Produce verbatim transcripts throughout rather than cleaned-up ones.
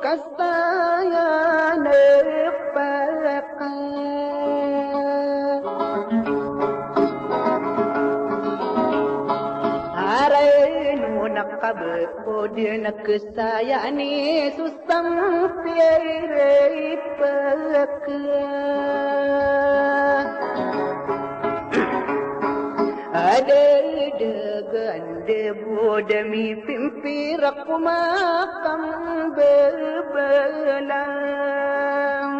Kasayan a paka aray no na kabod na kasayan i so sampiray paka. Adadagan da bo da mipimpirak ko makambebelang.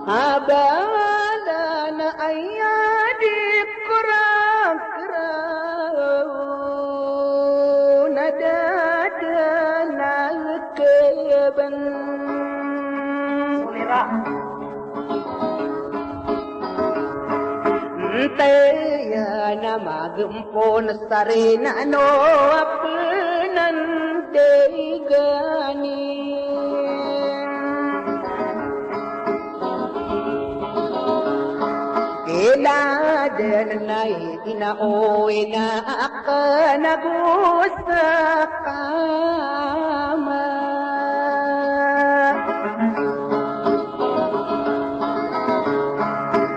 Abala na aya di koran keraw na dada na keben. Ntaya na magempon sarina no apenan degani. Ila den na ina o ina akan ago sakama.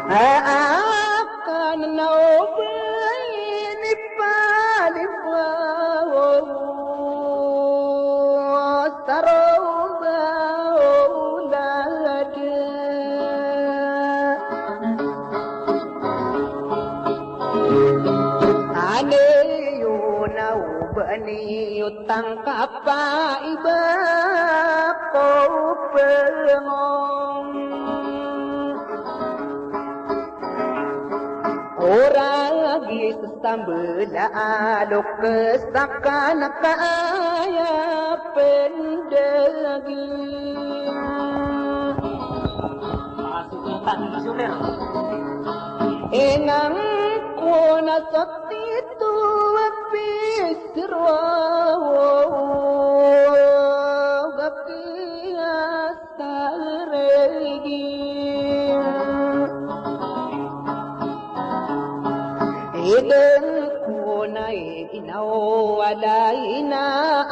Akan na o beni palipaw. Saroba ulad. Ane yo na o bani yo tangkapa iba ko pengong. Oragi sesambela alok sakan ka aya pendaging. Inang ko na sotito a pisiro gakiyas taregi. Iden ko na ina o wala ina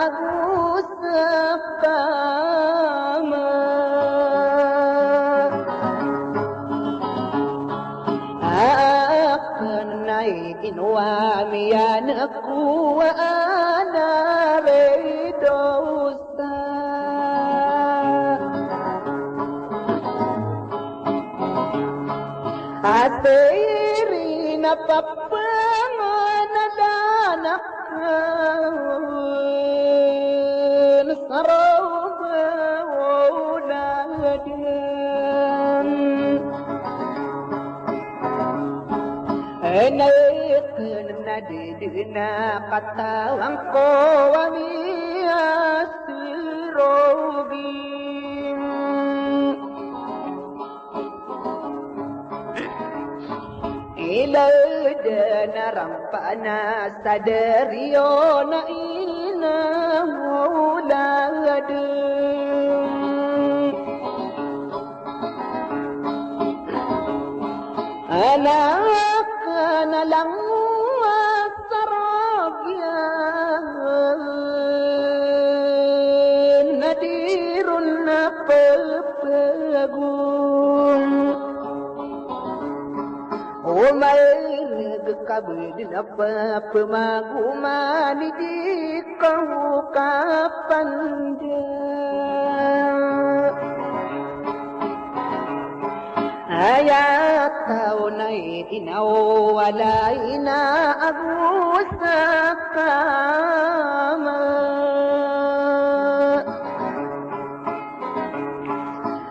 ago sakama. Aken na ino a miyanek ko a ana rido sa. A sirin a papangan a da na ken sa roba o laden. Ena ken na di di na katawan ko a miyasirogi. Ilad na rampa na sa dariyo na ina o laden. Anak na langowan sa rogiyan na di ron na pepegon. O maereg ka bed na pepemagoman i di kaw kapanda. Aya taw na i ina o wala ina ago sakama.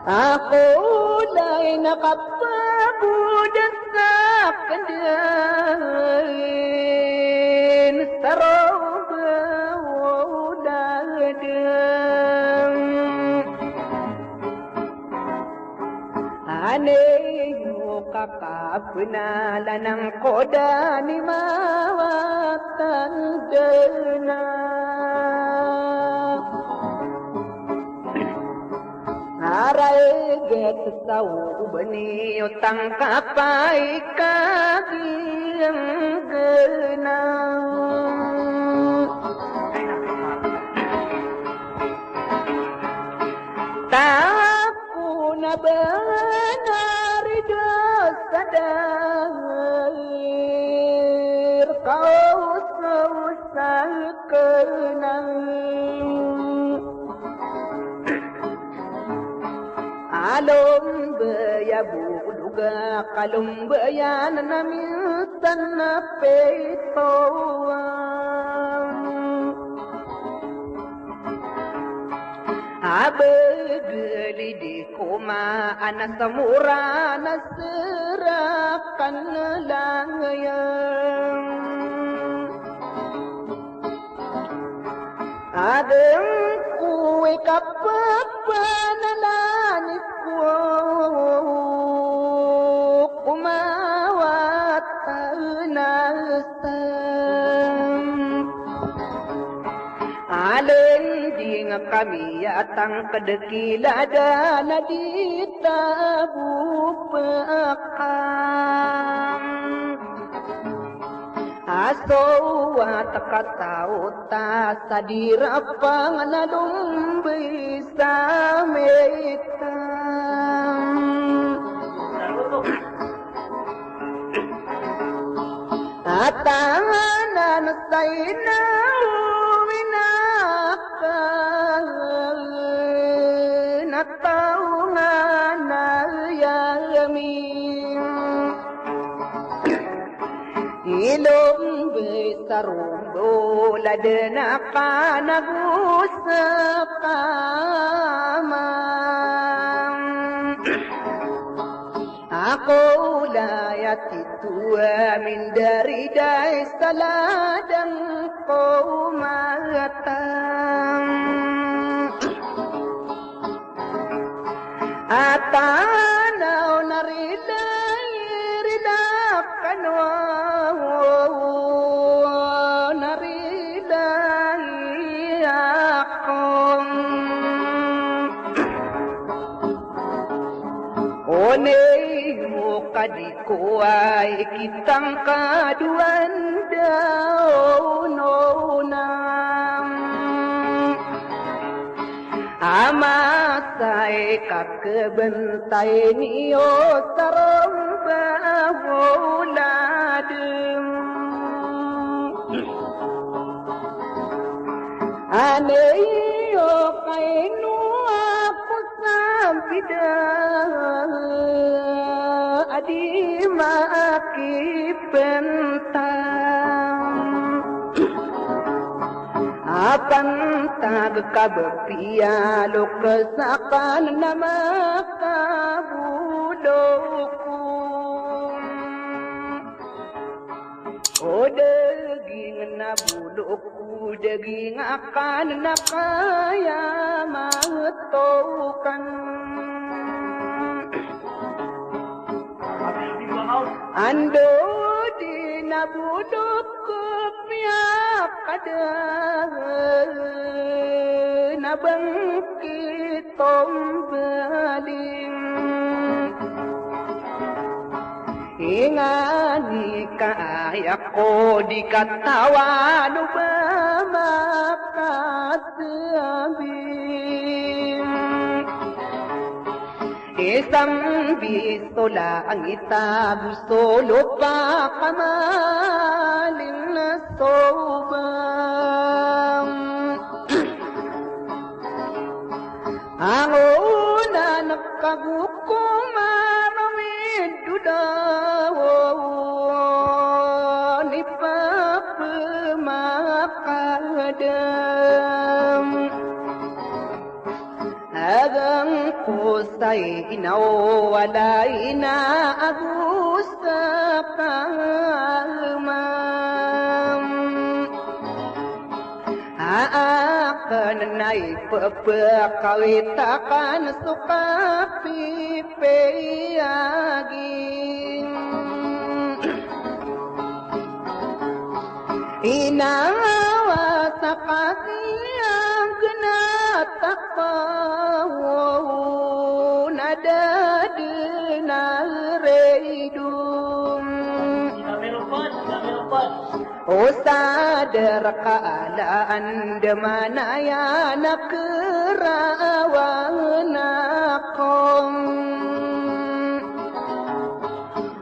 Ako lay na kapagod sa kandan sa roba o laden. Ane yo kakapenalan angkoda ni mawatan dena. Aray get saw o bani o tangkapay kagi. Gana. Takon a bnar i dosa da rka o sosakna. Alombeya bolog a kalombeyan a minsan a pitowan. A bagel i di komaan a samoran a serakan layan. Aden ko i kapapanalan ko komawatan a san. Alending kami a tangked ki ladan a di tabo pekan. A so a teka taw ta sa di rapang na lombey sa mitan. A tanan sa inaw inakan a taw nga na yamin. Ilombe sa rombo laden a kanago sa kaman. Ako laya tito a mindariday sa ladang ko matan. A tanaw na rilay, rilak kano, na rilay ako. Oney mo ka di ko ay kitang kadoan daw nonam. A masa i kakebentay niyo sa romba o ladem. Anay o kaino ako sa bida a di makipentang. A pantag ka ba piya lokes akan na makabolok ko. O daging na bolok ko, daging akan na kaya matokan. Ando di na bolok ko piyakada na bangkit tombaling. Ingani ka aya ko di katawan o ba makasabi. Isambi so langit ago so lopa ka maling na so ba. Angonan ka go ko marawid o daw ni papemakadam. Agang ko sa inaw a laina ago sa kamam. Aakn na ipepekawit akan so kapipiyagin. Inawa sa kasiyang kena takaw na dadena reydum. O sadar ka ala andamanaya na kerawan ako.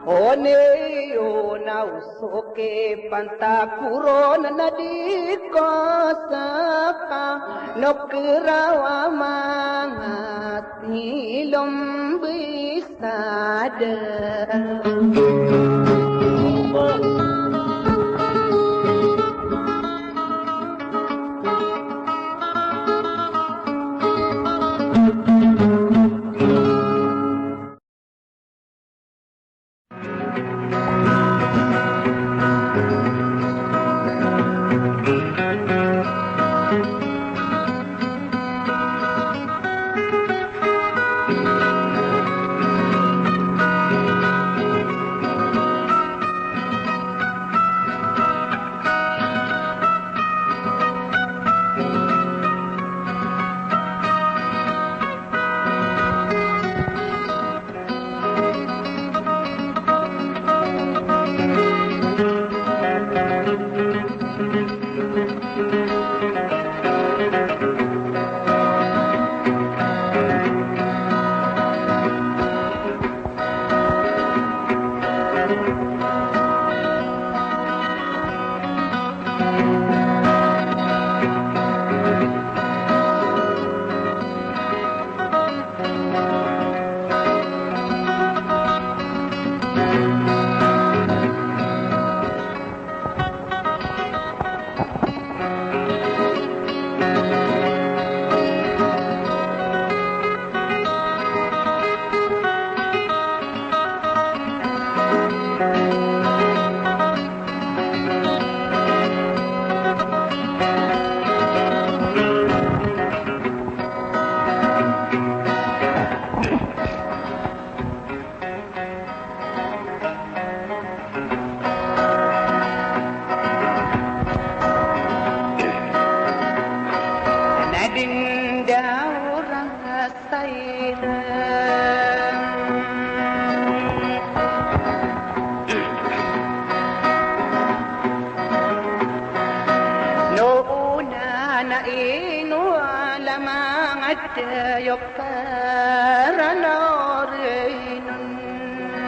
Oniyo na o so kipantakoron na di ko seka no keraw a manga tilombi. Na di ndaw rasa iran. Noona na ino ala manga dayo karanorin on.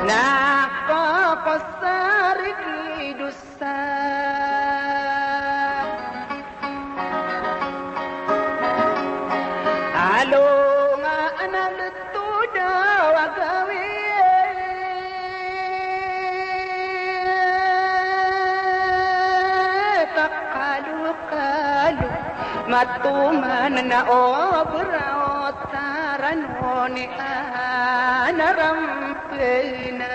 Na kakasar i dosa. Alongan a na letoda a gawii kakalokalo, matoman na obra o tarano ni a na rampena.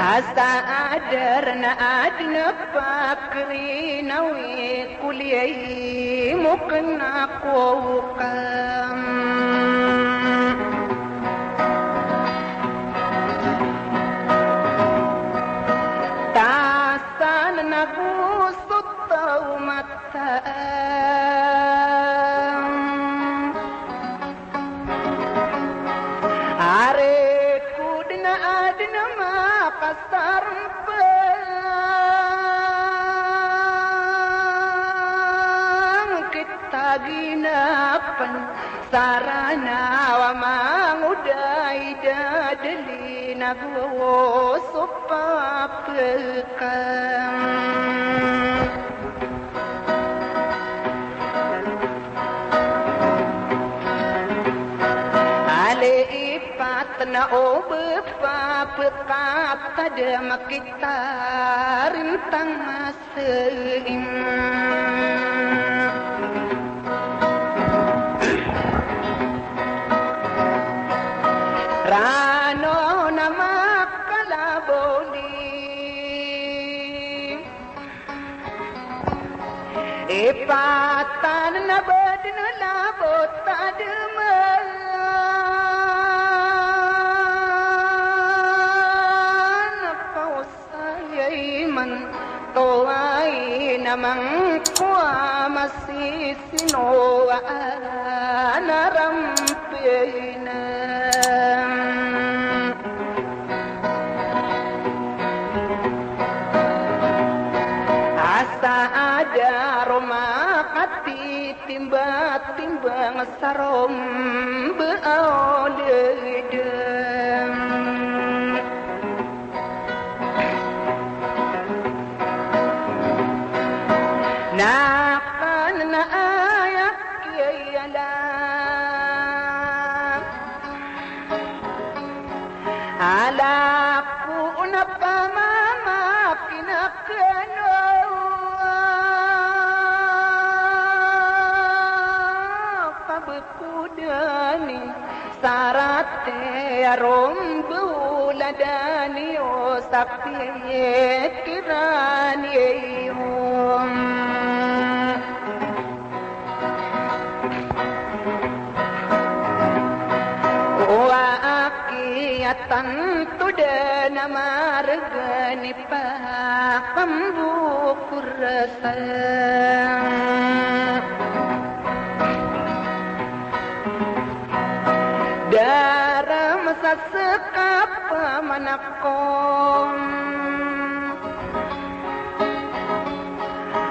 Asa adar na adn a pakrinawi ko liyay mo kna ko kam. Tasan na go so taw mat Ari ko dn a adn a makasarmpang kita ginapn sarana wa mangoday dadali na go so papkam. Ali ipat na o bpa pkaptad a makita rintang a sii. Rano na makalaboli. Ipatan na badn a labot a dman a pausay a iman to a ina Amang ko a masisinowaan a rampena. Asa a da ron makatitimbatimbang sa romba a oled. Na kna a aya kiyala, ala ko na pamamakinakano kabek ko dani, sa rati a romba o ladani o sapi kiran iyo. O aki a tanto dn a margn i pakambo ko rasa. Da rm sa ska pman ako.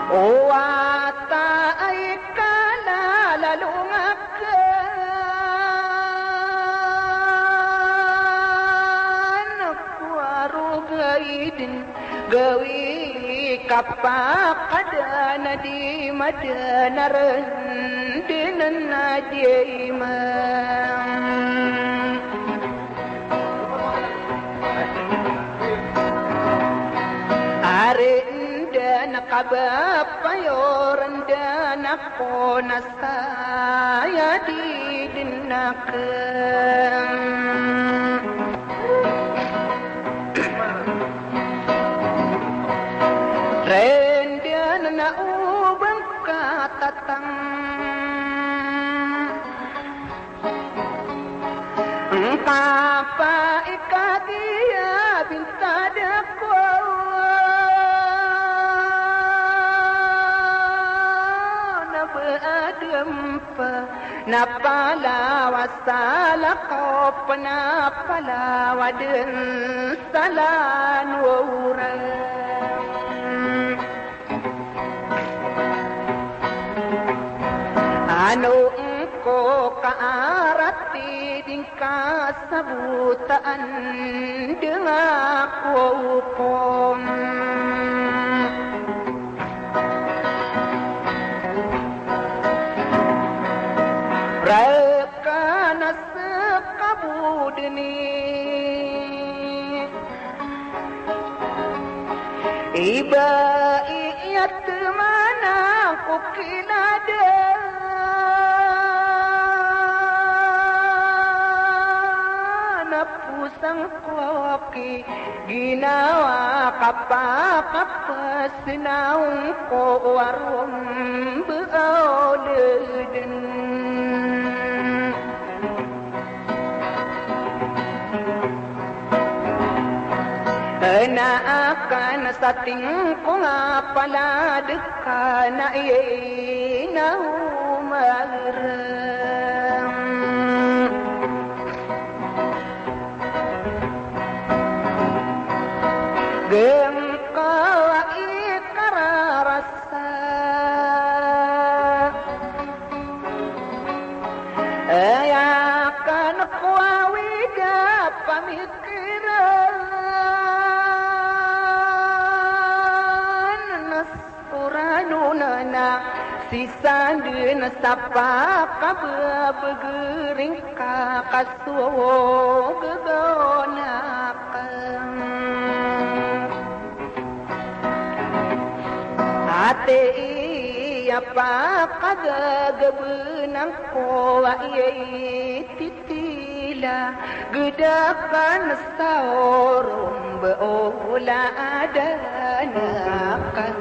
O wata a ikalalong akn ko a rogaid, gawii ka pakadan a di madan a rndn a di man. Ari ndan kabapayor ndan ako na saya di dn akn. Ren dn na o bangkatatang. Ngka pa i kadiya bintad ako na ba adn pa na palawa salakaw pn a palawa dn salan wawran. Ano ngko ka a rati di ngka sabotaan dn ako ko. Rkana ska bo dn i iba i iyat mana ko kiladan a pusang ko ki ginawa ka pakapasnaw ko a romba a oled. Kna akn sa tingko nga palad ka na iyai na o magrm. Gngkaw a ikararasa. Aya kn ko awid a pamikiran na sorano na na sisandn sa pakababagring ka kasoggon akn. Ati iya pakagagabnan ko a iyai titila, gdakan sa orom ba o ladan akn.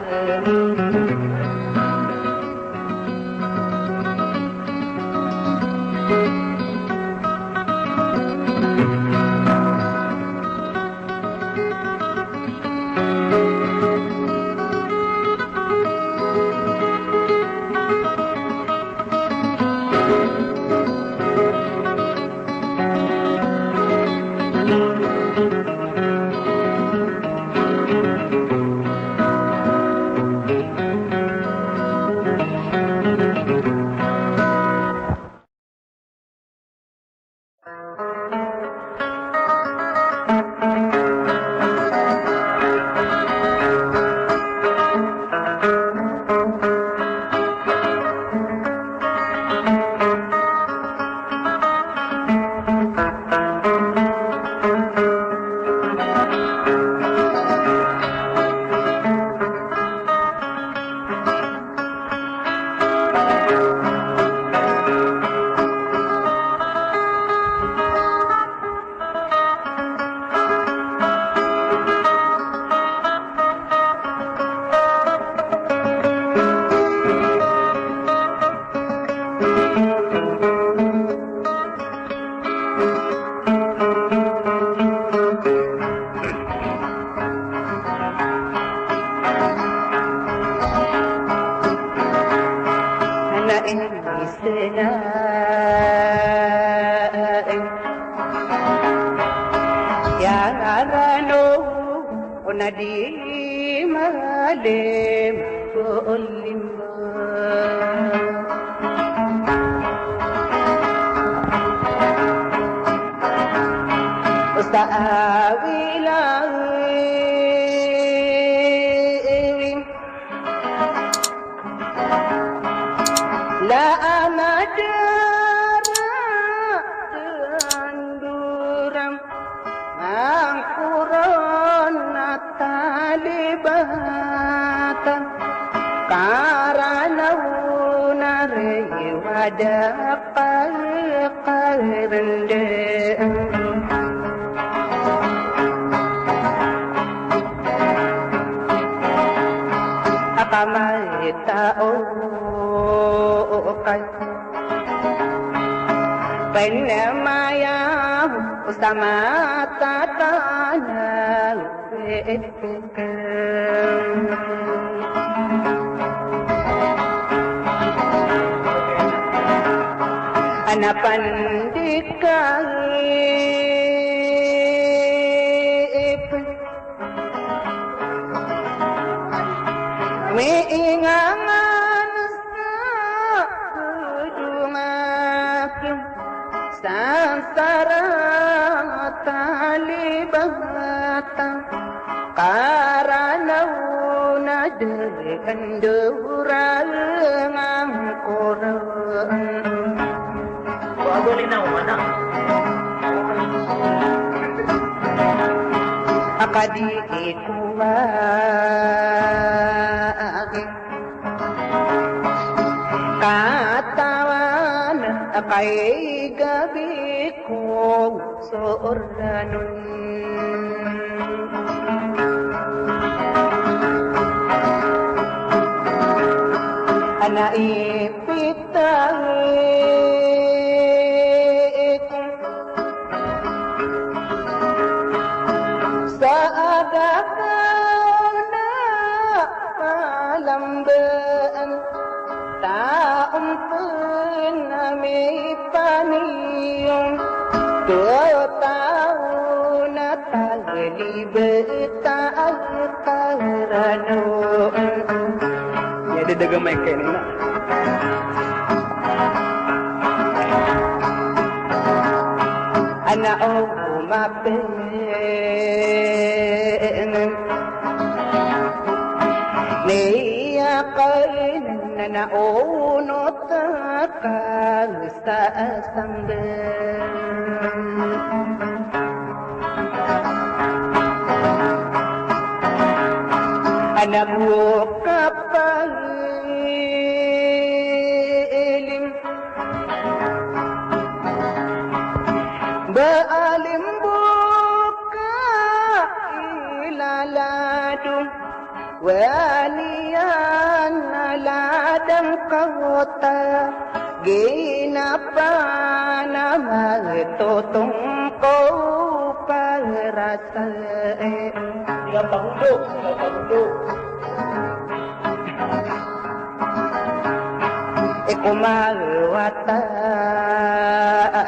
Isna aya ngaran o na di malim ko limbo. Usta awilawi La amadara tanduram angkoron a talibatan karana ona riwada kakarendem. Akamaitao kay penamaya o sa matatana. Ana pandikay Miingangan sa kedongaken sansara talibatan karana ona di endorang angkoron. Wa abali na umana. Akadi ikuwa agi katawan akay gabi ko soranon. Ana ipitay ko sa adakaw na malambaan taon pen a mipaniyong ko taon a taglibat a karano. Iya dadagamay kay nina. Ana o mapen niya kay nana o nota ka sa samben. Ana bo kapag ilim ba alim bo ka ilalado. Waliyan a ladang kawota, ginapan a magtotong ko parasa. Ina pagundok, ina pagundok. Iko mawata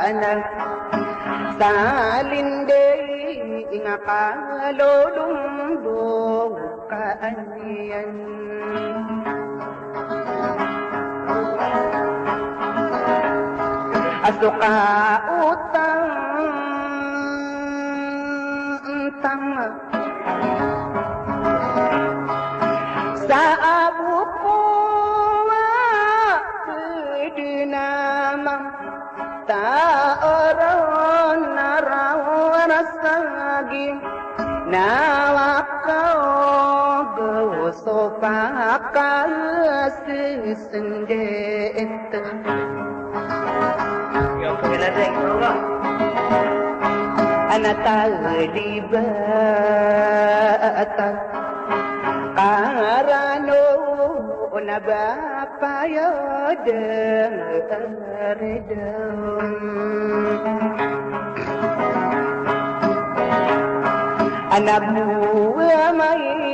anan salinde inga kalolombo. Kaaniyan a so kaotang tama sa abo ko a pwede na mam Taoron a raw a rasagi na wakaw go so pakasisendit. Ana talibata karano na ba payodeng. Ana bo a maiiling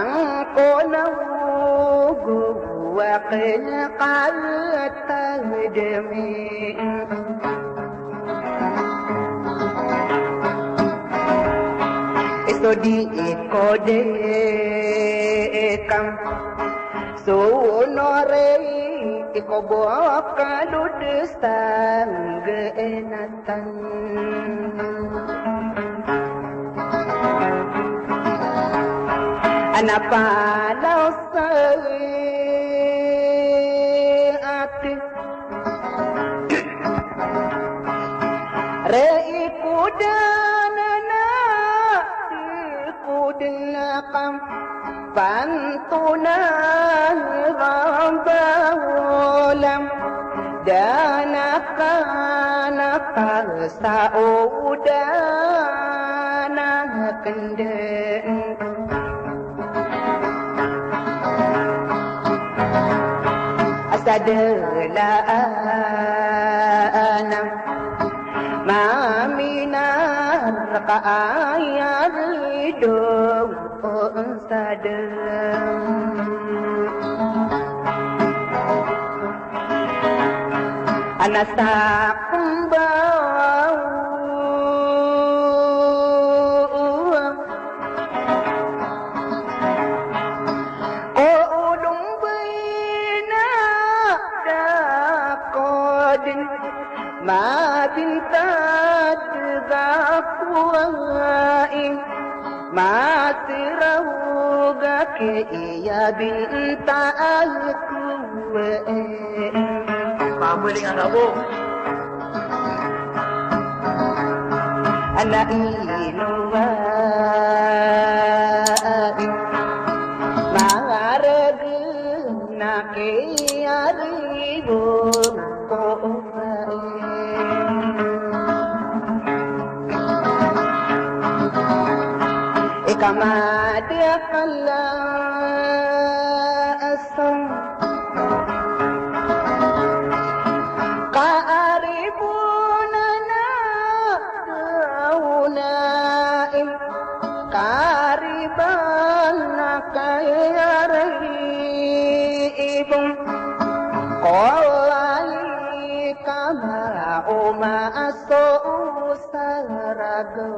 Angkono go a kena katadmi. Iso di iko de kam. So nore iko bo kalod sa nggenatan. Ana palaw sa ati. Re iko dana, iko dana kam. Pantona rambawalam dana kana pasa o dana kenden. Asa dala ana maminar ka ayar do. Sadam. Ana sa kembaw. Ko odong bena da kodin. Mabintad ga kuwain. Masiraw ga kiya binta a kuwe. Pamuli nga kabo. Ana ino wa mangareg na kiya ribo. Ika madiya kala asam ka aribon ana daw na im. Kariban na kaya ri ibong. Kolai kama o maso sarago.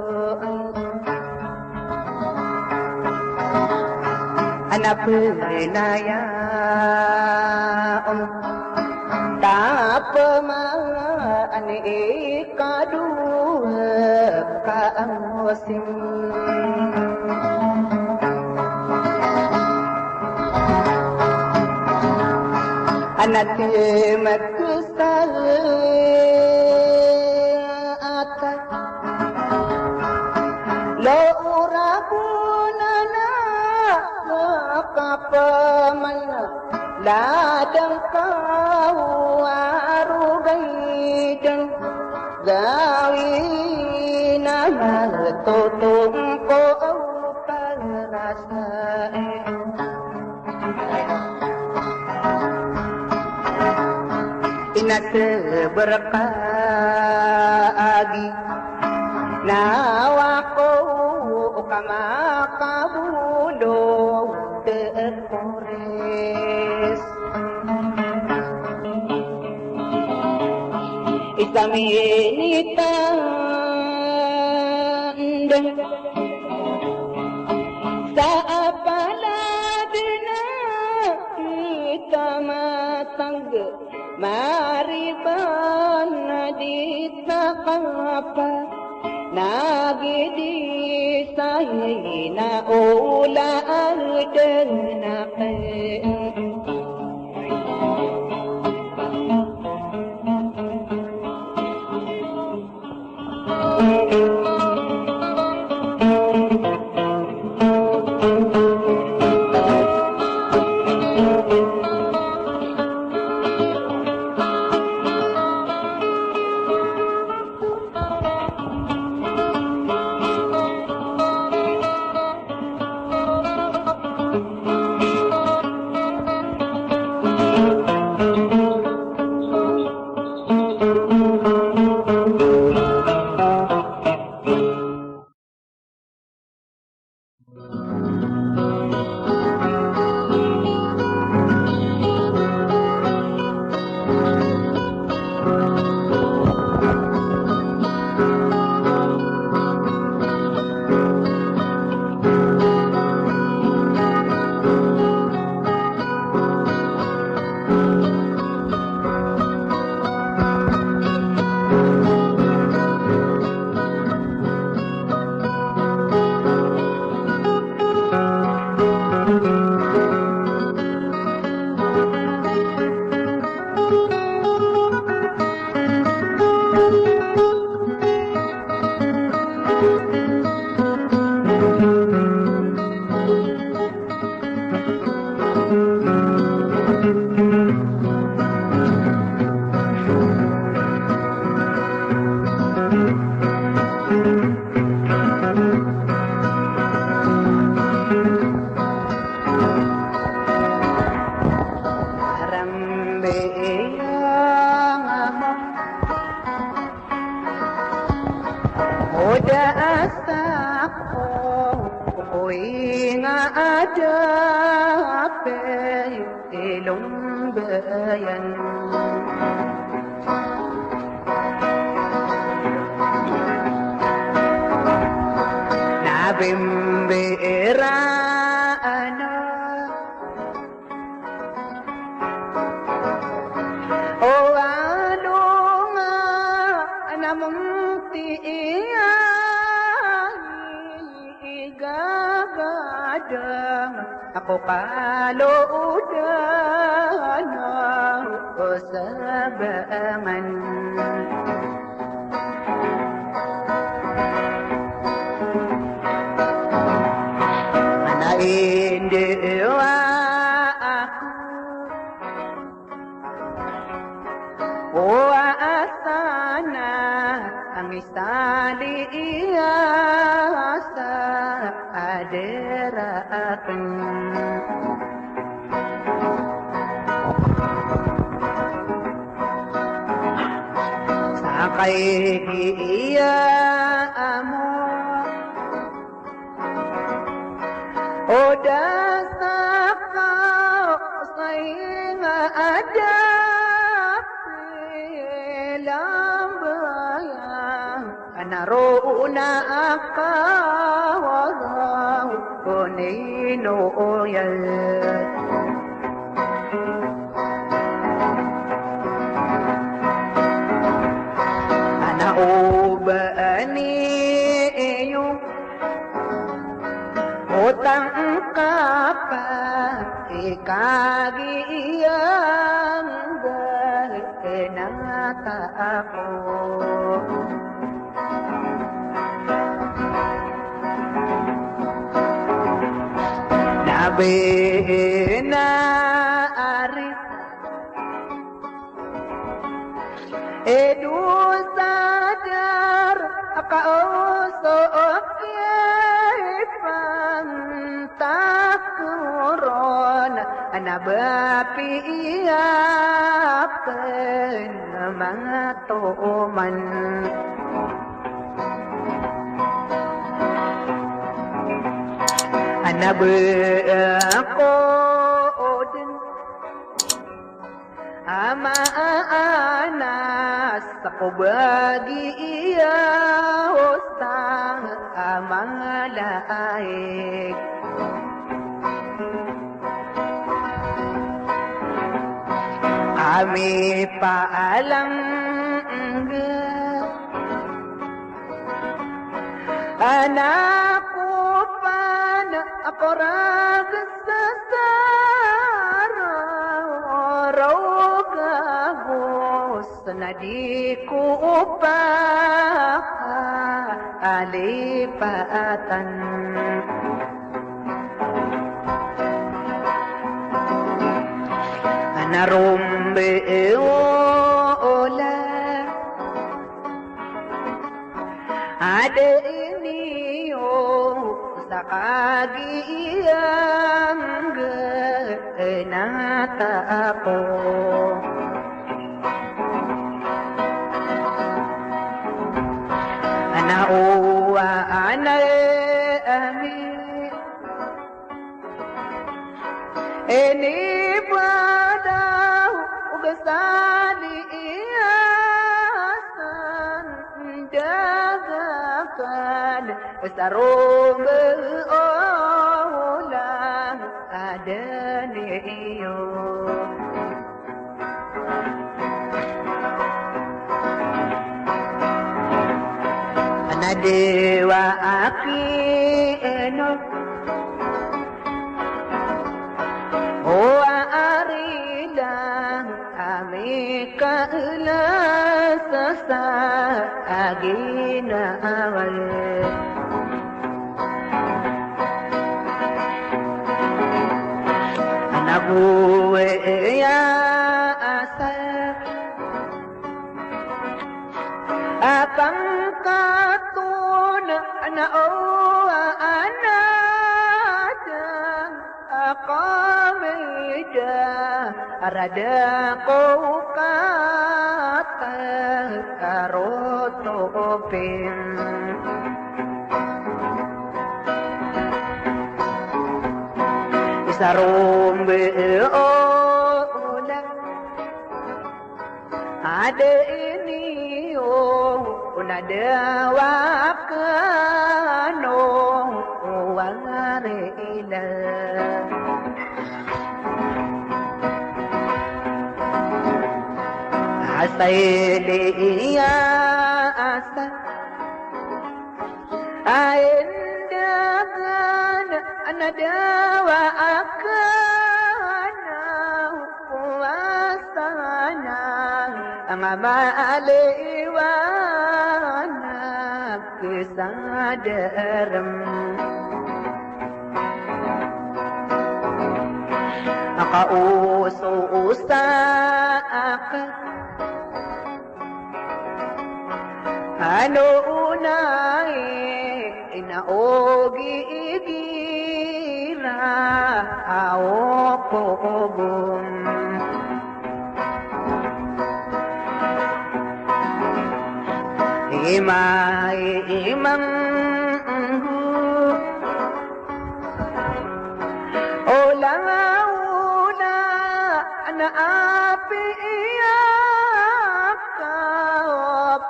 Ana penaya om tapemaan i kadowa ka amosim. Ana ti magkesal ata lo ora pun ana kapaman. Ladang kaw a rogay dang gawii na matotompo o parasaan. Ina seberka agi na wako ka makabundo te kores. Isa minitanda sa apalad na kita matangga. Mariban na di ta kapa na gidi sa hina ola a dana ka. ilombayan. Na bimbiran o alongan a mongtiyan i gagadam ako kalodan o sabangan. Ana indiwa ako o asana a misali iya sa adera aken. Sa kagiya amo o da sa ka sa inga a da pilambayang, ana roo na aka waraw ko nino oyat. Ana o ba ani iyo o tangkapa i kagiya ngga nata ako. Na bina ari e dosa dar a kaoso o kipantak ron, ana ba piya pen matoman. Ana ba ko den a maanas ko bagiya o sa a malaik. Kami paalangga Ana ko pan a korag sa saraw, raw gagos na di ko pakalipatan. Ana rombe ola a da niyo sa kagiya ngga nata ako. Ana owa ana ami Ini badaw o gasali iyasan dagakan sa rombe olang a da niyo. Ana dewa aki eno o ari lang a mikaela sa sa a ginawa. Ana bo iya asa a pangkatona ana owa ana da a kamida a rada ko kata a rotopin. Sarombe o ola. Ade ini o na dawa kano wari ila. Asay liya asa. Ain dagan a na dawa akana kuwasana a nga maaliwana kesadarem. Aka oso osa aka Ano onay na ogi igira a okogon. Imay imang O langaw na apiya ka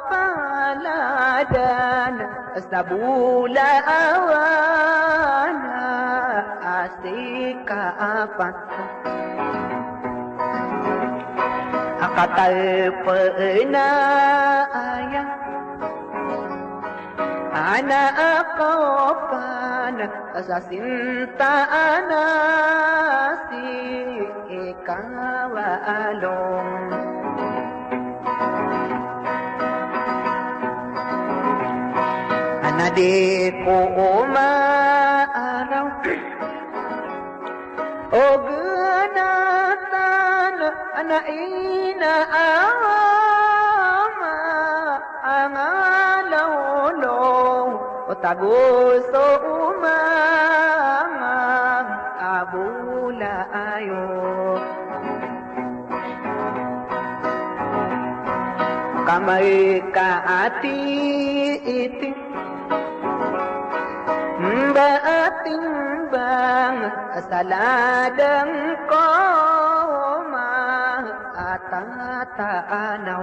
paladan sa bolawan a sikapan. Akatal pena aya Ana a kaopan sa sinta ana si ikawalong. Ana di ko omaaraw O genatan ana ina ama angalawlo o tago so umama a bolayo. Kamay ka ati iti Mba a timbang a saladang ko ma a tatanaw.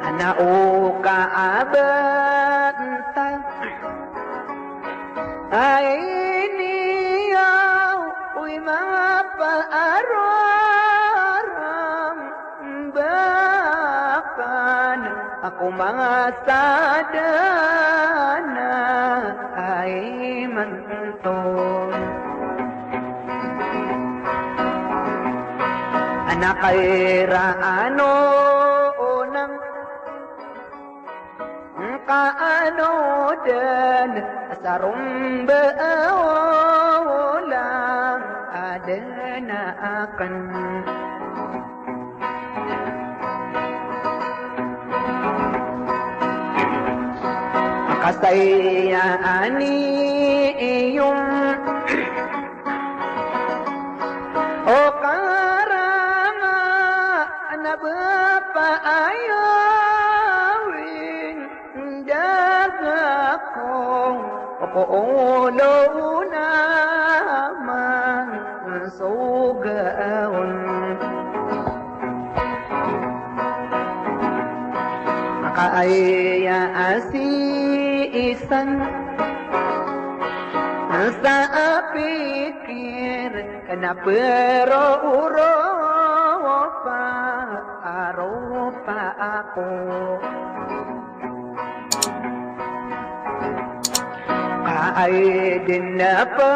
Ana o kaabantay. Ay niyaw, oy, mapaarorong bakan ako manga sadana ay manto. Ana kay ra ano onang Ngka ano den sa romba a ola a den a aken. Ngka saya ani iyom O karama na bapa ayawin daga ko, o ko olo na man sogaon. Makaaya asi isan sa apikir Kena pero o ropa a ropa ako. Kaay den na pa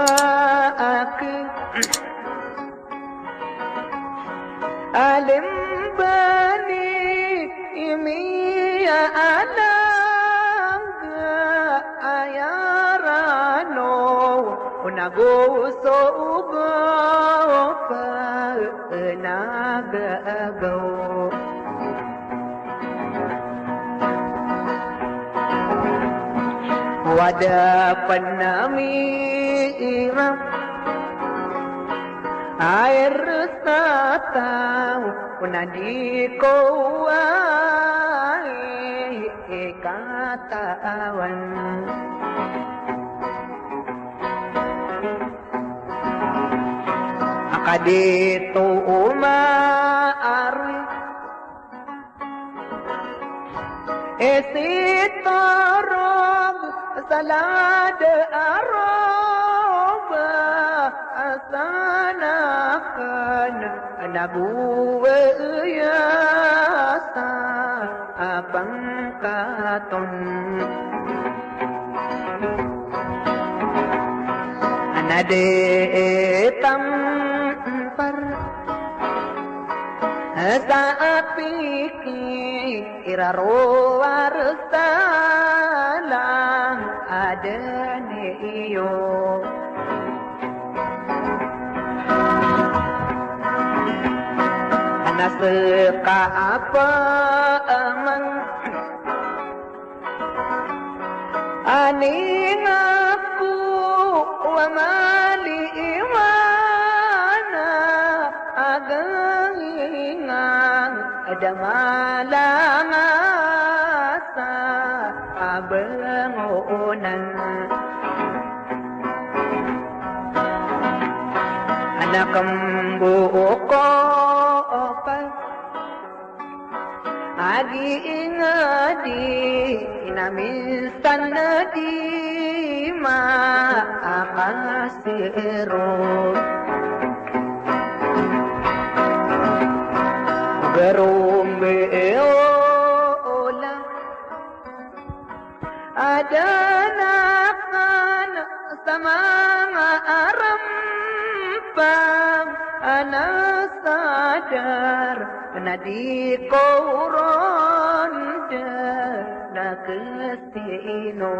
aki alim bani imiya alang Ayarano o nago so ogo pa nagagaw. Wada panami iram air sa taw o nadi ko ay katawan. Adi to omaari i sitorog sa lad a roba a sanakana na gowaya sa a pangkaton. Na di tampar sa a pikir a rowar sa lang aden iyo. Na seka a paman a ningako a mali iwana a ganginga da malanga sa a bangonan. Na kembo ko pa a gii ngadi na minsan na di maakasero. Garombe ola aden aken sa manga arempang a nasadar na di ko ron den a kesino.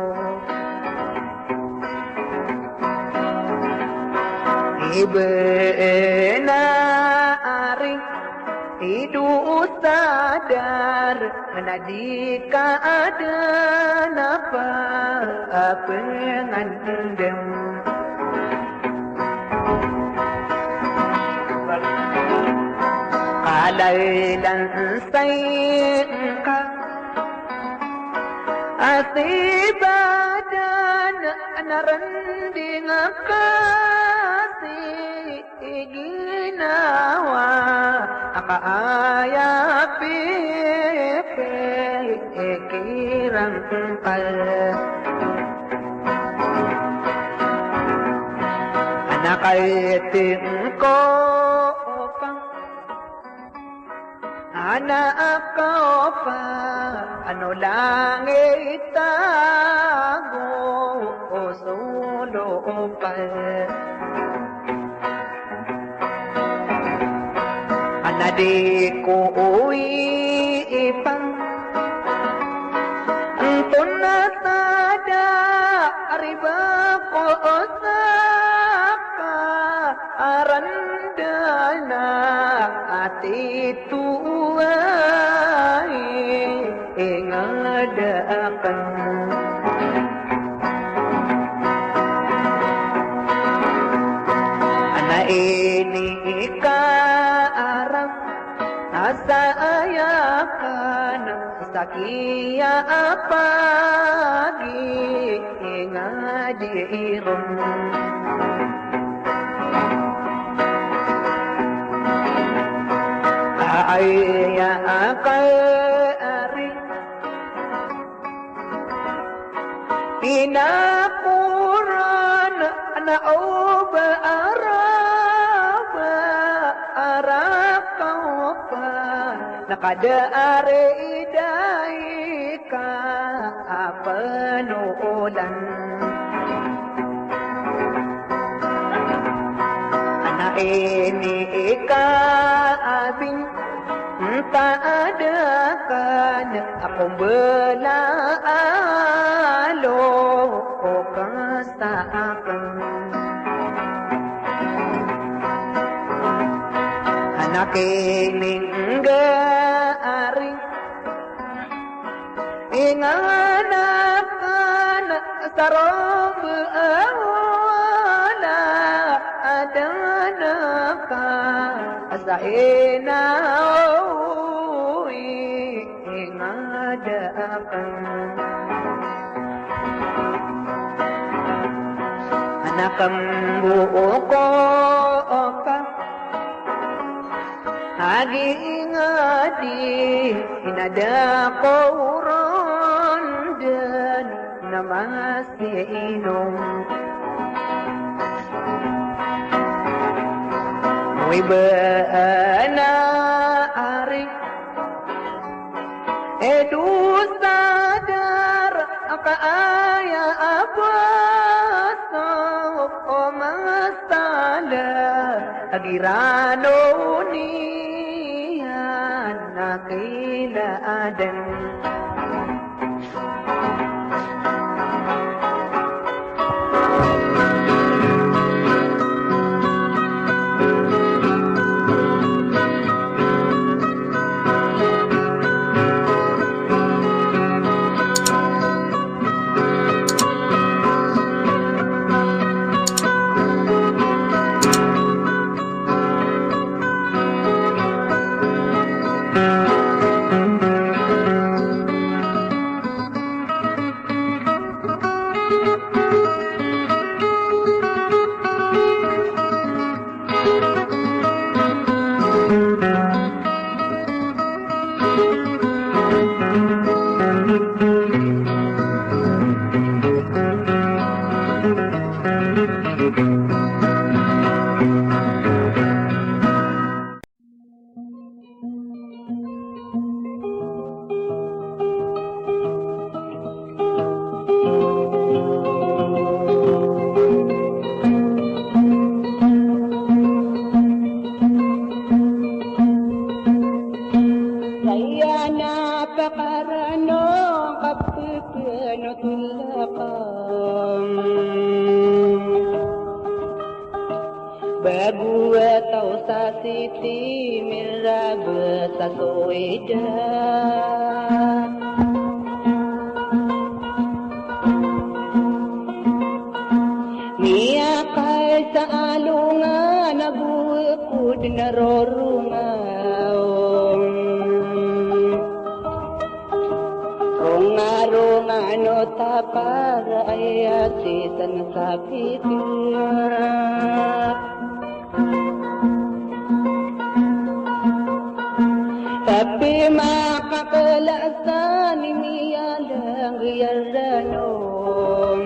Ibenar i dosa dar na di ka aden a pengandem. Kalailan sa ingka a si badan na rending a kasi i ginawa a kaaya pipikiran ka. Na kaiting ko pa a na ako pa ano langit ago o solo pa. A na di ko iipang antonaa sa da a riba ko o saka a randa na a tito ay ingada aken. A na ini i kaaram a sa aya aken sa kiya a pagi ingadi iron. Aya aken ari pinakoran na oba a raba a rakaw pa na kada ari i dai ka a panolan. A na ini i kaabin ta a da aken a kombela a loko ka sa aken. A na kiningga ari inganakan sa romb a ola a danaka sa ina o ingada akan. A na kambo ko oka Agi ngadi inada ko ron den na masi inom. Moy ba ana ari e dosa dar aka aya a baso o masala a girano niyan na kila aden. Aya na pakarano kapipino tulakan. Bago a taw sa siti mirabes a so ida. Miyakay sa alongan a gowekod na rorongaw. Rongarongan o tapar aya sisan sa pitir. Tapi makakalasan i miyalang i aranom.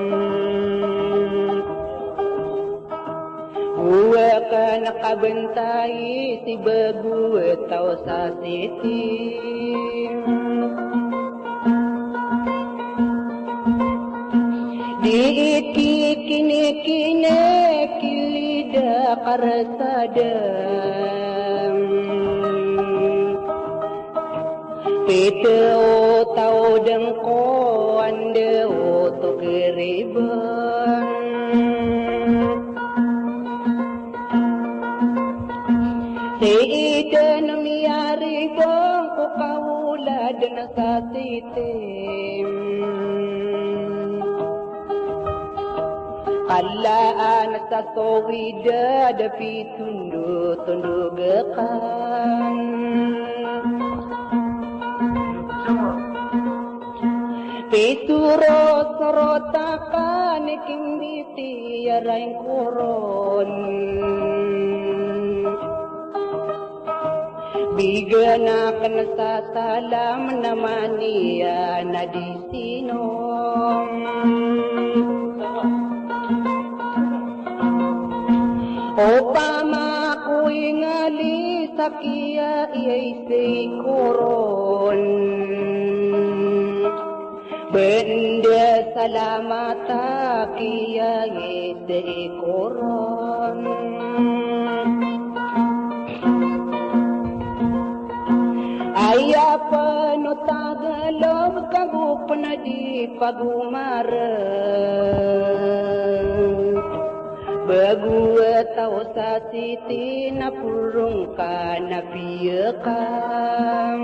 Owa ka na kabantay si bago a taw sa siti. Di ikikinikine kilida karasada. Pito o taw dengko anda o to kiriban. Sii den miyariban ko kawolad na sa sitim. Kalaan sa sowida da pitondotondog akan. Pisorosorot akan i kimbiti a raingkoron. Bigan akan sa salam na maniya na di sinom. Opama ko ingali sa kiya iyay sii ko ron. Benda salamat a kiya i sii ko ron. Aya pn o tagalog ka go pn a di pagomarn. Bago a taw sa siti na porong ka na piyakam.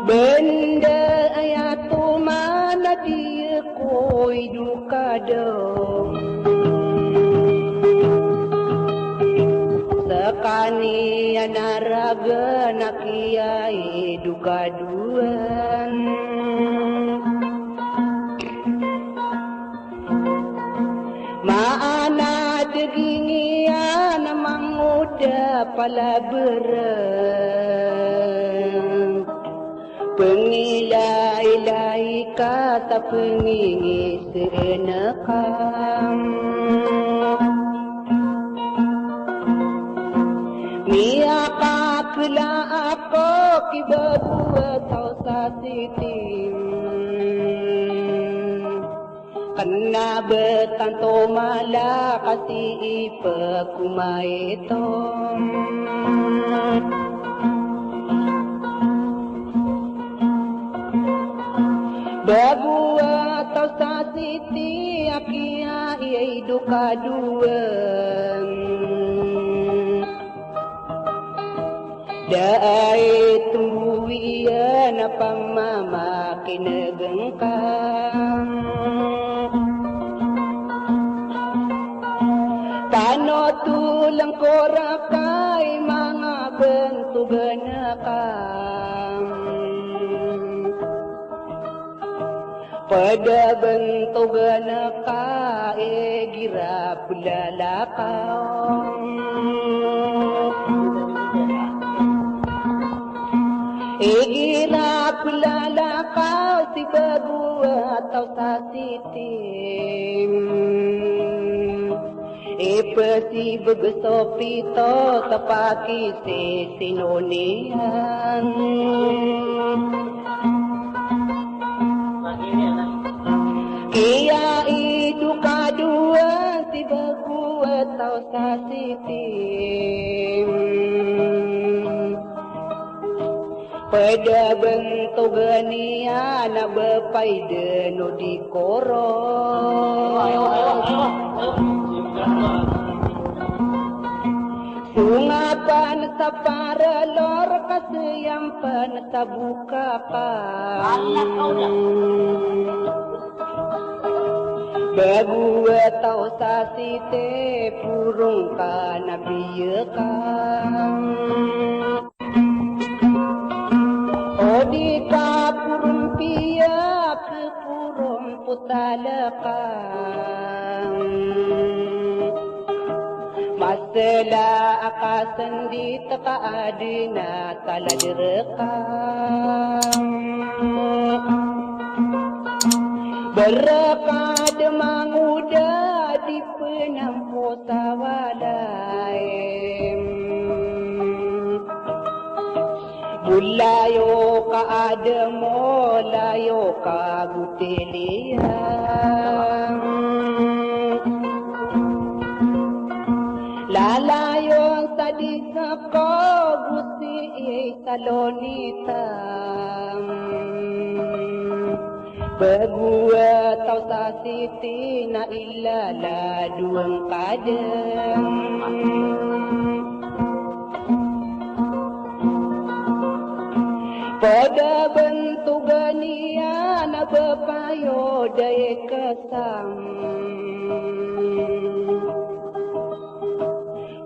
Benda aya toman a di ko idokado. Skaniyan a raga na kiya idokadoan. Maana dgingii palabrn. Pngilaylay ka sa pngingisn ka. Miyakakla ako ki bago a taw sa siti. Kna ba tanto mala ka sii pkaoma ito. Bago a taw sa siti a kiyaid o kadoan. Da a itombowi iyan a pamamakinegn ka. Panotoln ko rka i manga bntogan ka. Pd a bntogan ka igira plalakaw. Igira plalakaw si bago a taw sa siti. Ipsibg so pito sa pakisisino niyan. Kiyaid o kadoan si bago a taw sa siti. Pd a bntogan iyan a ba paidn o di korok. Song a pn sa parlor ka siyam pn sa bokakan. Bago a taw sa siti, porong ka na biyakan. O di ka porompiya, khaporompo talakan. Masala a kasndit ka adn a talad rka. Brakad mangoda di pnampo sa walay. Bolayo ka adn mo, layo ka go tiliyan. Lalayon sa di sako go sii sa lonitan. Bago a taw sa siti na ilala dowa ngka dn. Pd a bntogan iyan a ba payo da iksam.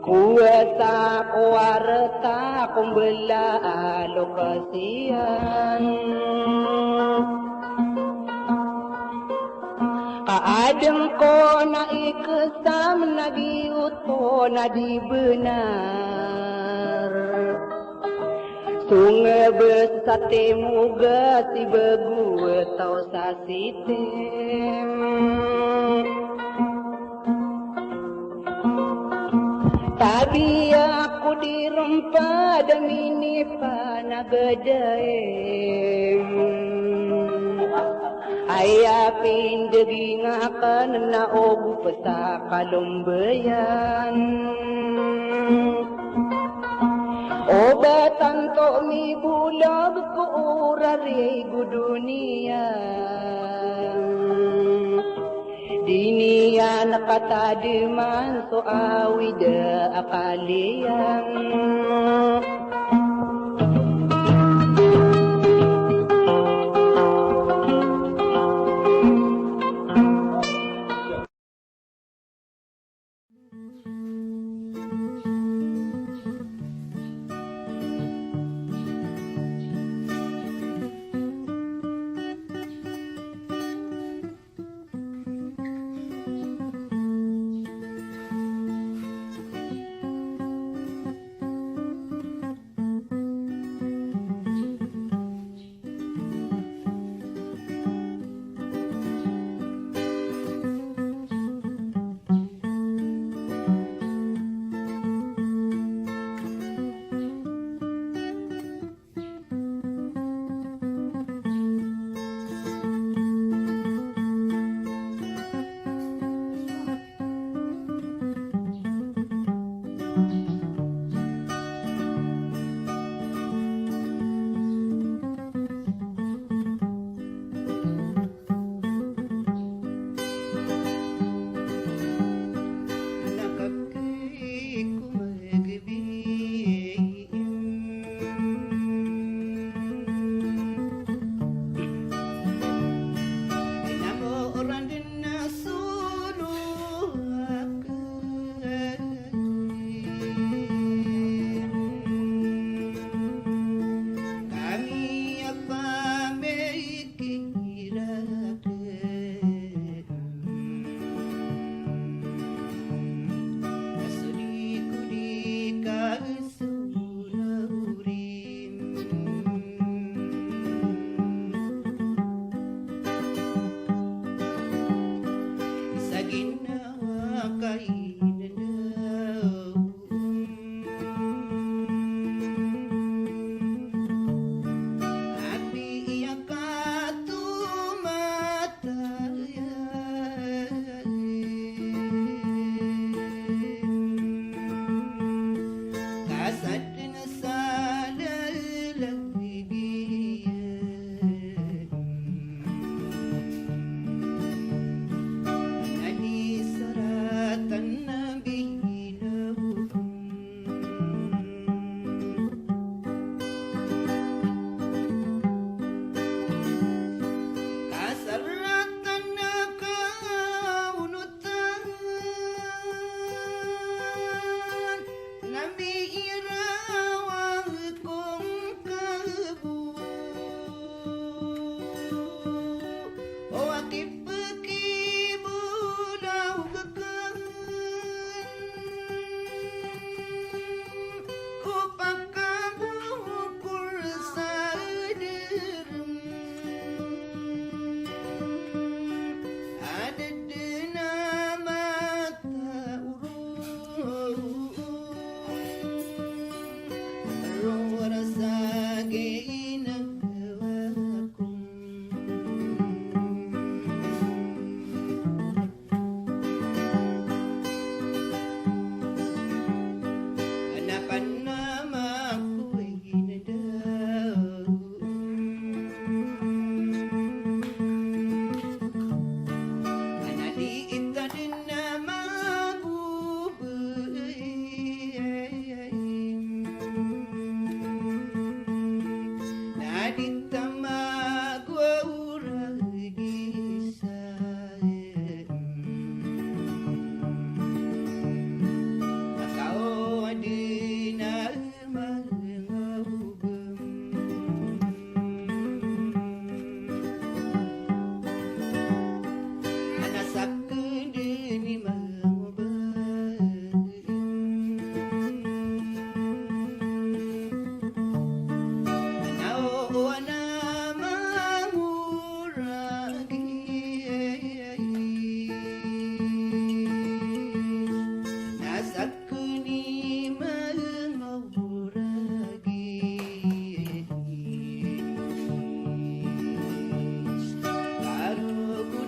Kowasa ko warta ko mbala a lokasiyan. Ka adn ko na iksam na giyoto na di bnar. Song a ba sa timoga si bago a taw sa siti. Tabiya ko di rompa da minipanagadaim. Aya pindaging akn na ogop sa kalombayan. O ba tanto mibolag ko orari go doniya. Di niyan katadman so awid a kaliyan.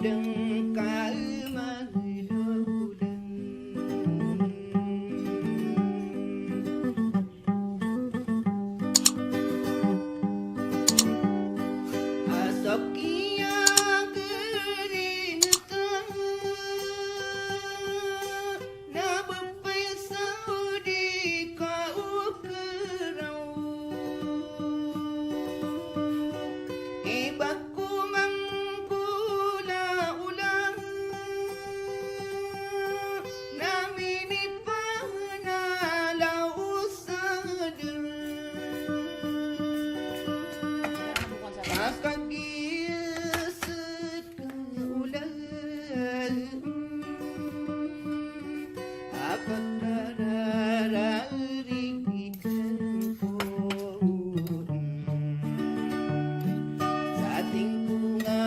dn ka mangdodn. A so kiyagrinta na bpay sa di ka okra. I ba ko mangkolaola na minipanalaw sa dn. Makagiya sa Kaolan a pagkarararigidn ko sa tingko nga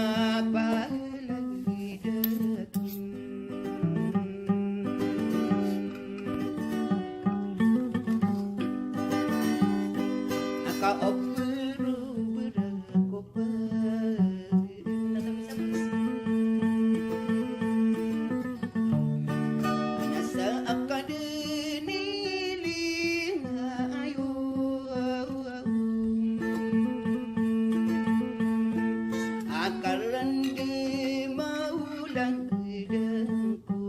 palagid akn. A kaobrobra ko pa Ana sa akadn i lingayo a karn di maolang dn ko.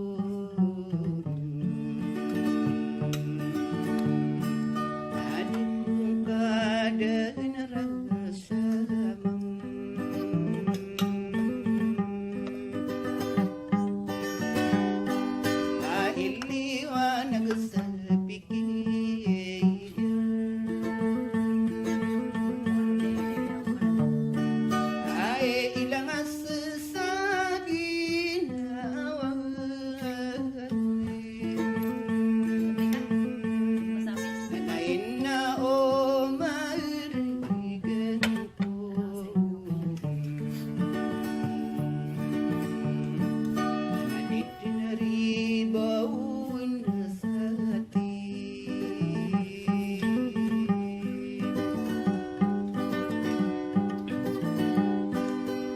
Adn ko kadn rasa mang. Ka iliwanag sa pikir. Ay ilang a sa ginawa. Ana ina o marign ko. Ana di dn ribaw na sati.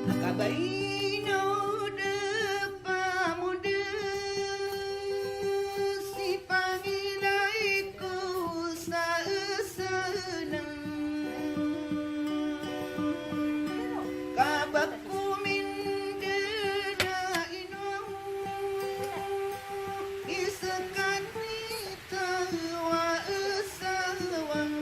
A kabay na o da pamodn si pangilay ko sa sanan. Ka ba ko mindara ino i skaniyan tawa sawan.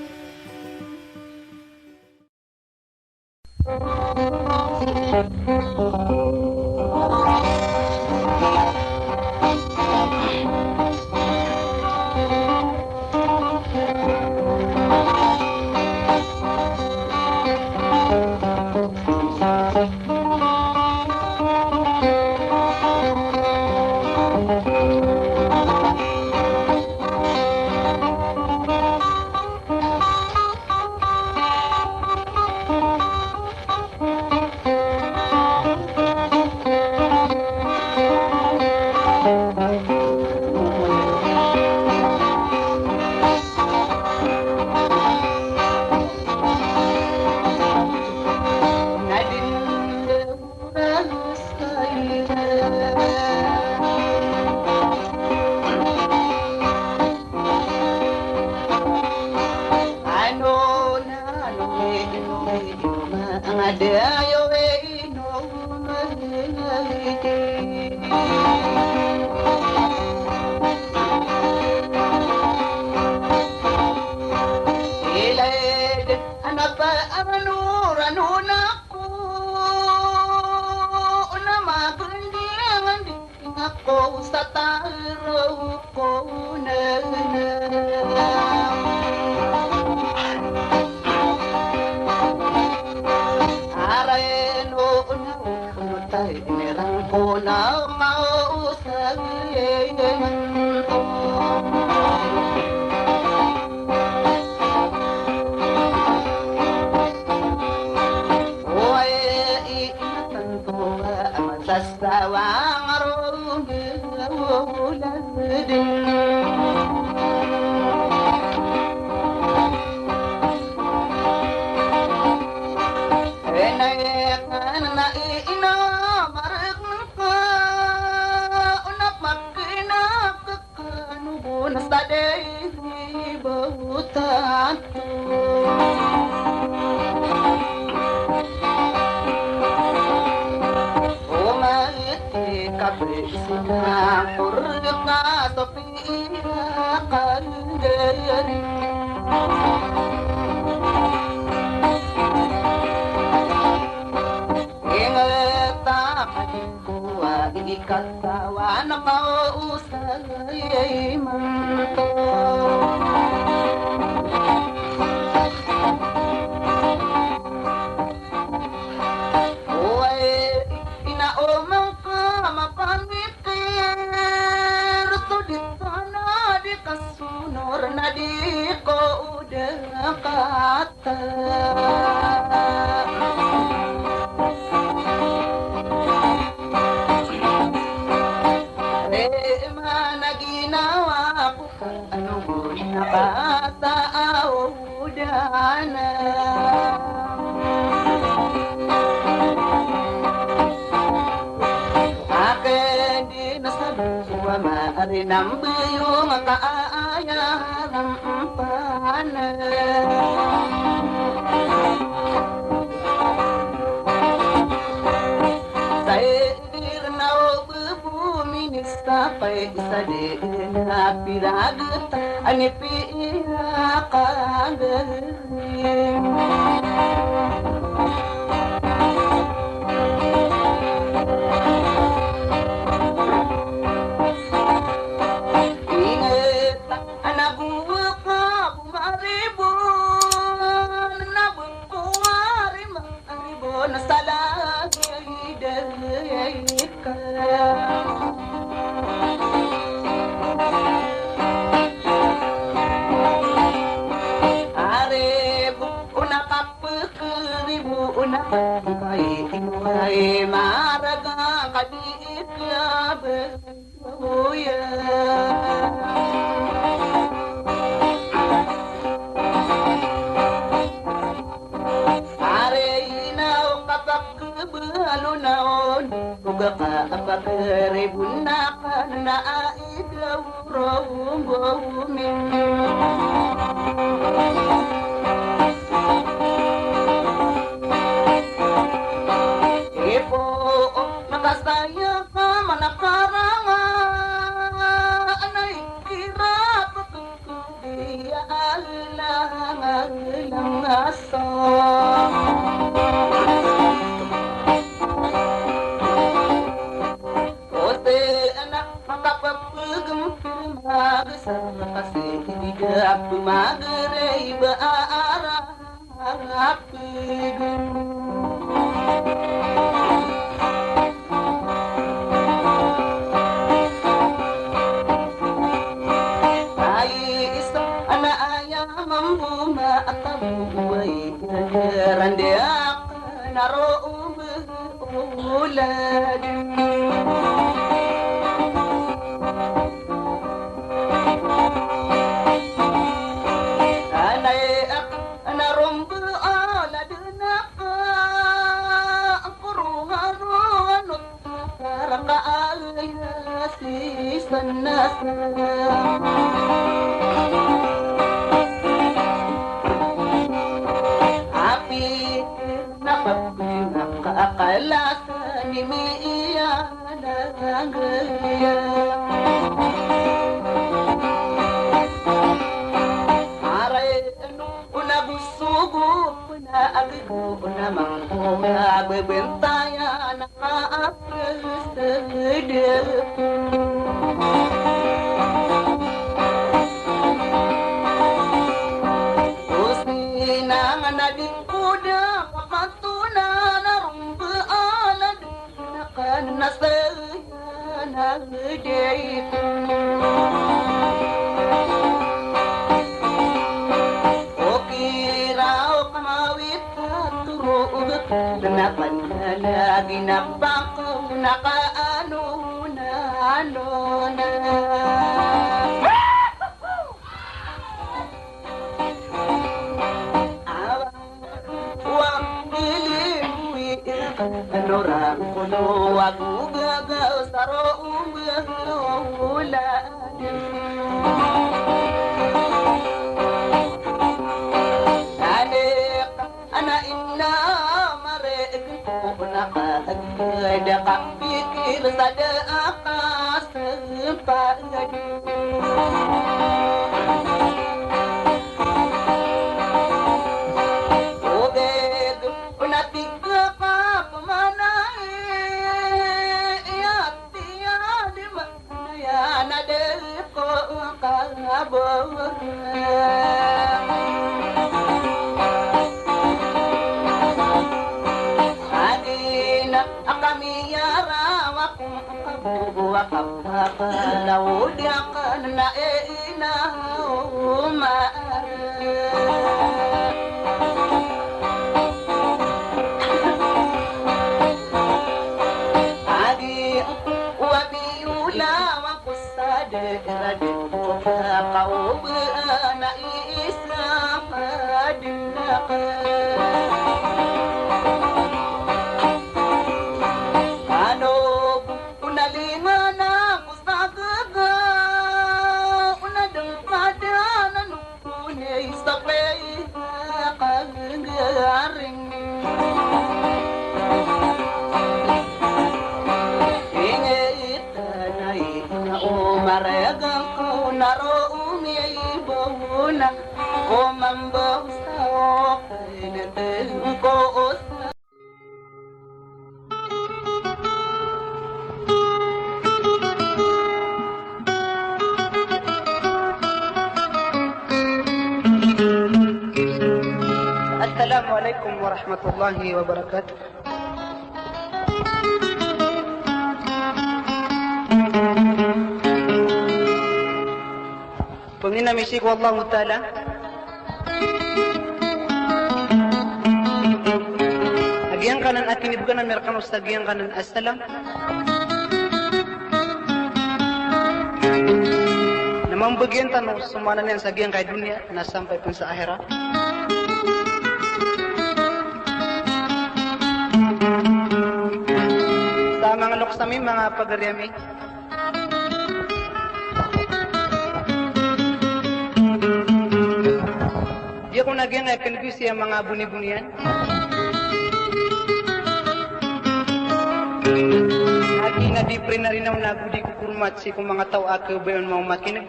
Ana pa amano rano na ko na mapendingan di nga ko sa taro ko na. Aray no na ko na tay nirang ko na mau sa. Oway i inatan ko a masasawa nga ron a wala dn. Enay ka na i ina marek Di kabisina korka so piyakanggan. Ingat a ka di ko a di katawan ka o usay imanto. Oway, ina o mangka mapamikir, so di tano di kasonor na di ko oda kata. Re mana ginawa ko Ano bo na kataawdan. Aken di na sa luwa marinambayong ka aya rampanan. Sa idir na o bebo minis Sa pay isa di na piraget a ni piyakagaling. Inget a nago ka bo maribon, na bengko a rima Ari bo na salagay dayay ka. Ari bo na kapekeri bo na kapekay, ino ay maraga ka di iklabay. Oya. Are ina o kapakbalo na on, oga ka apakere bo na ka na a ida o rong o min. Ipo o makasaya ka manakaranga, anay kirap ko diya alang alang aso. Ose anak makapapegem pirmag sa makasi ibigap magere iba ara. Ay isa ana aya mambo ma atamu way rande ak naro umbe ulad. Anay ak Ana rombe a ladena ka angkoro haro anot karaka aya si sanasa. Api na papi na ka akala sa ni mi iya. Aray eno o nago sogo o na agego o na mangko a bebentayan a kaapesede. O sinangan a di ko da kapatonan a rombe a ladena Nakan na saya na gede. Okira o kamawit a turo o gek. Nakan na lagi na bangko na kaano na ano na. Wang dili wi nora kono wagu gaga saro umbe ula. Ane ana inna mare ko na ka da ka piki Irsada aka sempad. Obed, onati ka pamana, iya, tiya, di ma, ya, na de ko ka bo. Adina, a kami yara wa ko, wa ka, wa ka, na o di a ka na e ina o ma. Adi, wa bi ula wa ko sa de ra de ko ka o ba na i isa ma di na ka. Ano ko na lima na ko sa gaga, o na dang pada na no. Onay sa play ka gagaring. Ingay tanay na o maragang ko na ro umiyay bo na ko mambo sa o pinateng ko o sa. Assalamu alaikum warahmatullahi wabarakatuh. Pangnin ami sii ko Allahu Ta'ala a giyangkanan a kinibgan ami rkano sa giyangkanan a salam na mambagian tano so maana niyan sa giyangkai doniya na sampay pn sa akhirat. Sa manga loks ami, manga pagari ami, di ako na giyangkai a knggiis iyan manga boniboni iyan. Agi na di prinarinaw na go di ko kormat sii ko manga taw a kabayawn mambo makineg.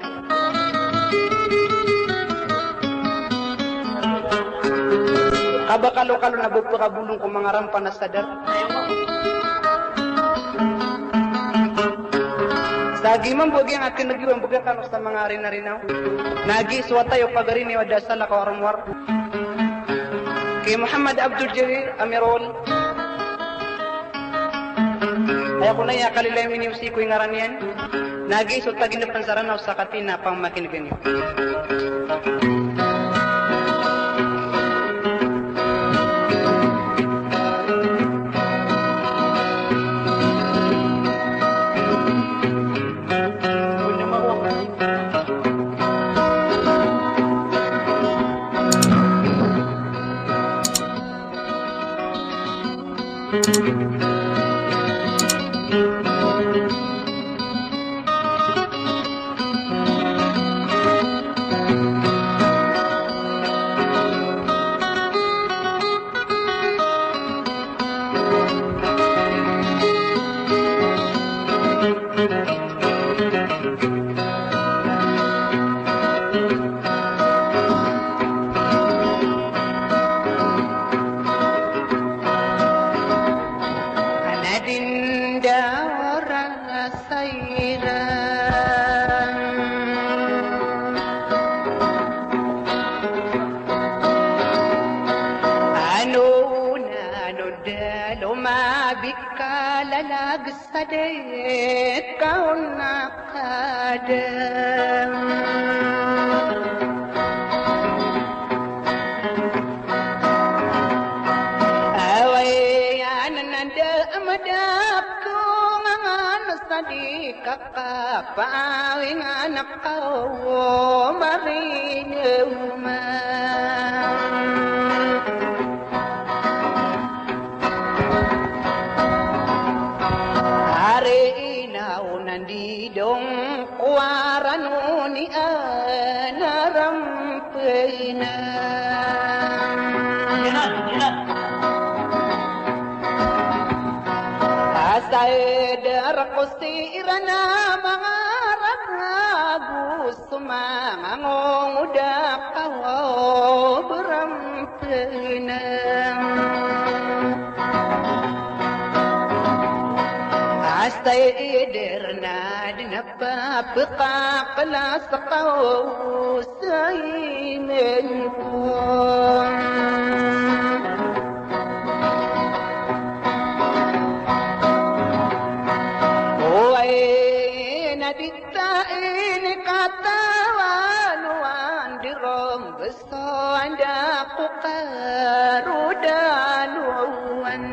Ka ba kalokalo na ba pakabolong ko manga rampa na sadar. Sa agi mambo a giyangkai a knggiis iyan, mbgan kano sa manga rinarinaw. Na agi so wata iyo pagari niyo a da salakaw a Rmar, ki Muhammad Abdul Jalil Amirul. Aya ko na iya kalilay miniyo sii ko ingaran iyan. Na agi so tagin pn sa Ranaw sa katii na pamakinegen iyo. Ana di ndao rasa iran. Ano na no da lomabik ka lalag sa deka o na kadam. Away anan anda amadap ko ngangan sa di kakapawing anak ko marinuma. Ari ina o nandi dong ko aran o ni ana rampena. Asal da Rk o siran a manga ragag o so manga ngongod a kawa o bramtnam. Asay dn a dn a papkaklas ka o sayin ko. Oway na di ta ini katawan o andirom bes so anda ko karodan o wan.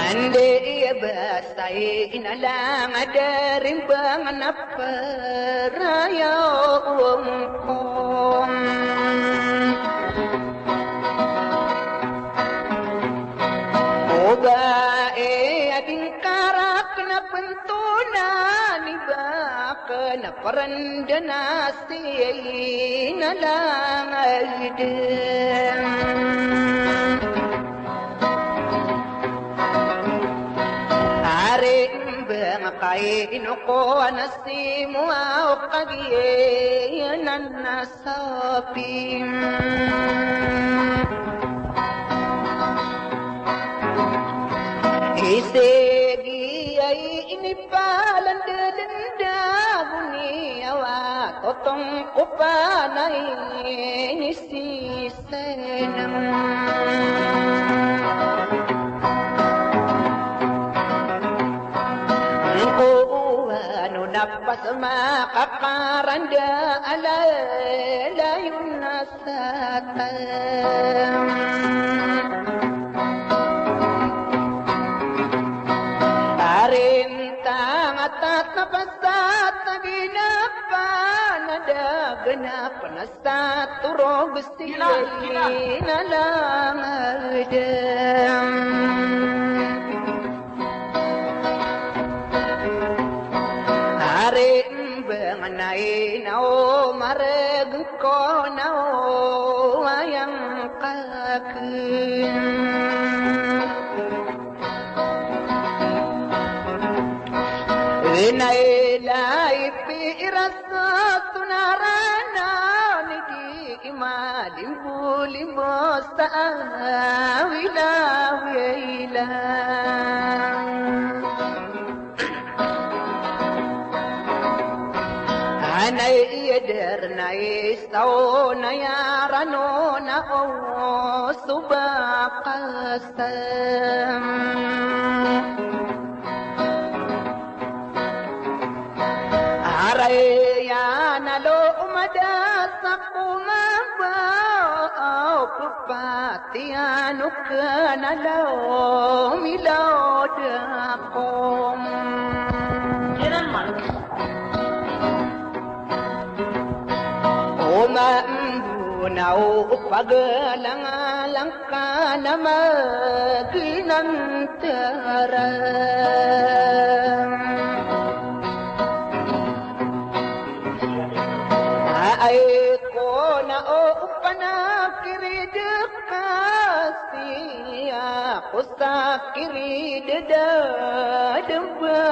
Anda iya basa i inalang a da rimbang na paraya o ongkong. O ba e a di ngka rakn a pntonan i ba kn a parnda na sii na langad. Ari mbang a kaino ko a na simowa o kagiya na na sapi. Isigi ay inipalandalanda goni awa totong ko panay ni sisenam. Ko ano na pas makakaranda alalayon na satan. Arin tangatat na pasat na ginapan na daganap na saturog sila na langad. Ari mbang a naina o mareg ko na o ayang kakn. Inay lay piras tunarana ni di imalimbo-limbo sa awila-wila. Anay iya darnay saw na yarano na o so bakasam. Aray a nalo o madas ako mamba o pepatiyan o kena law milaw da ako. O mambo na o pagalangalang ka na maginantara. Ay ko na o panakirida ka siya ko sakirida da damba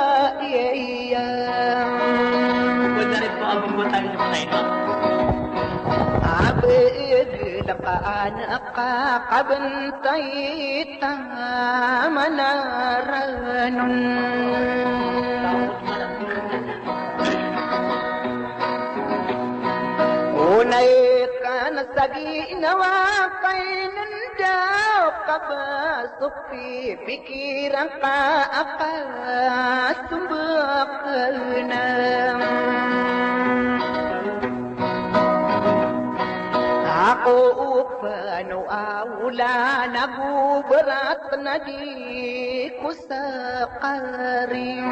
iya. Abe gila ka anak Kabantay ta manaranon. Onay ka na sa ginawa ka inenda ka ba so pipikiran ka a kasomba ka na. Ako o pano a olan ago barat na di ko sakarin.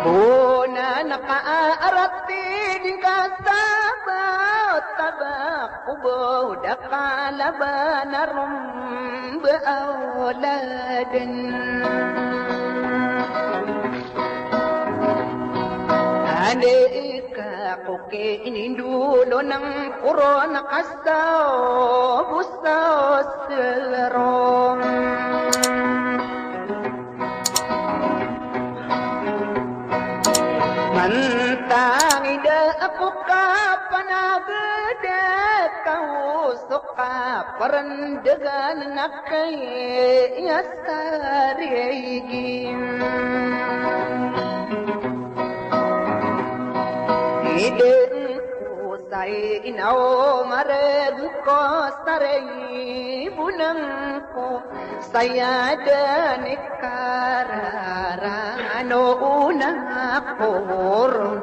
Bonan ka a arati di ka sabat-sabat ko bo da ka laban a romba a oladen. Anda i ka Ako ki inindolon angkoron a kasaw bo sa sero. Mantang i da ako kapanagad a kaoso kaparandagan na kay a sarigi. Ideng ko sa ina o mareg ko sa rey bonang ko, sa aya den i kararano o nakoro.